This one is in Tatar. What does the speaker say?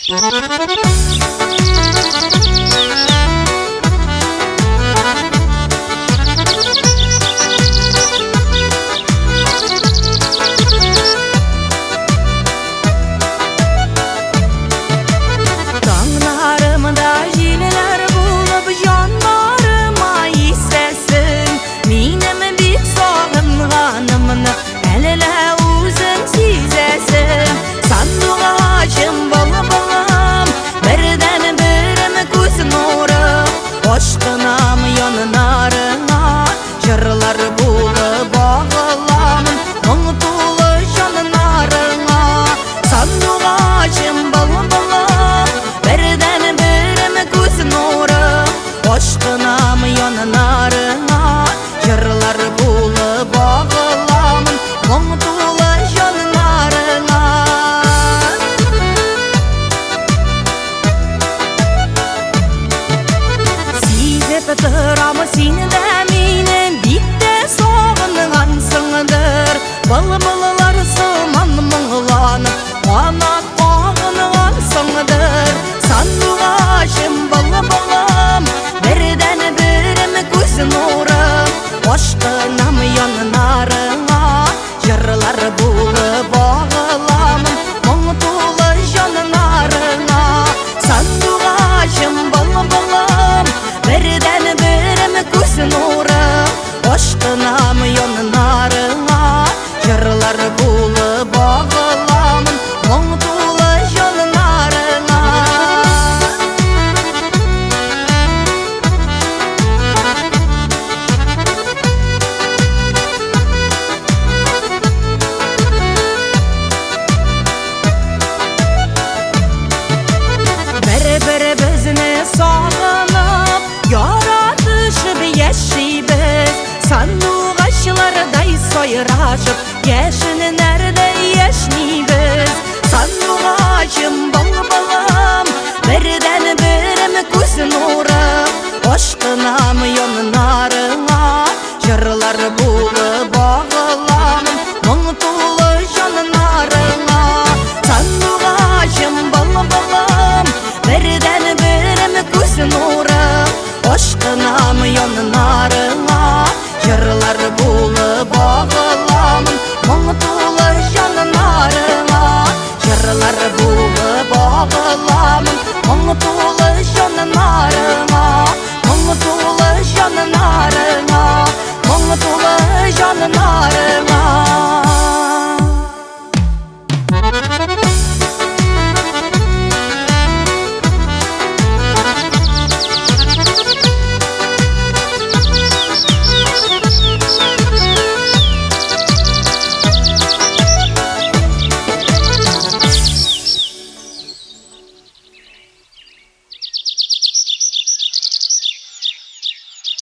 Таңнарымда җилләр булып җаннарыма исәсең, минем бик сагынганымны әллә үзең сизәсең. Сандугачым, былбылым, бердәнберем күз нурым, ашкынам яннарыңа, җырлар булып агыламын, моң тулы җаннарыңа. Сандугачым, былбылым, бердәнберем күз нурым, ашкынам яннарыңа, җырлар булып агыламын, моң тулы җаннарыңа. Сизеп торам, син дә мине бик тә сагынгансыңдыр. Былбыллар сыман моңланып, канат кагынгансыңдыр. Сандугачым, былбылым, бердәнберем күз нурым, ашкынам яннарыңа, җырлар булып агыламын, моң тулы җаннарыңа. Сандугачым, былбылым, бердәнберем күз нурым, ашкынам яннарыңа, җырлар булып агыламын, моң тулы җаннарыңа. Бер-беребезне сагынып, яратышып яшибез. Сандугачлардай сайрашып, яшеннәрдәй яшьнибез. Сандугачым, былбылым, бердәнберем күз нурым, ашкынам яннарыңа,